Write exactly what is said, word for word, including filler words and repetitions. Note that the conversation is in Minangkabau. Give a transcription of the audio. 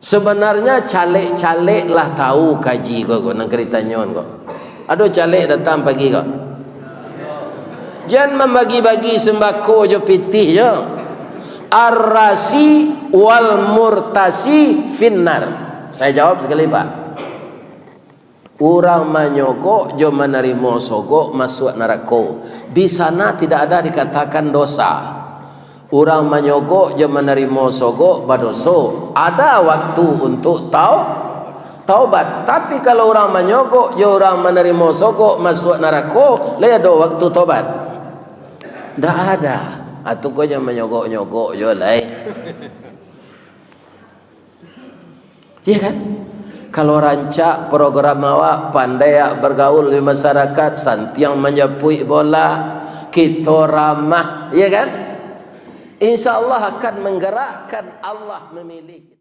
Sebenarnya caleg-caleg lah tahu kaji ko, ko, nan ka ditanyoan ko. Ado caleg datang pagi ko? Jan mambagi-bagi sembako jo pitih jo. Ar-rasi wal murtasi finnar. Saya jawab sekali, Pak. Urang manyogok jo manarimo sogok masuak narako. Di sana tidak ada dikatakan dosa. Urang manyogok jo manarimo sogok badoso. Ada waktu untuk tau-, taubat. Tapi kalau urang manyogok jo urang manarimo sogok masuak narako, lai ado waktu taubat? Ndak ada. Atu ko jan manyogok-nyogok jo lai. Iya kan? Kalau rancak program awak, pandai awak bergaul di masyarakat, santiang manjapuik bola, kito ramah, iya kan? Insya Allah akan menggerakkan, Allah memilih.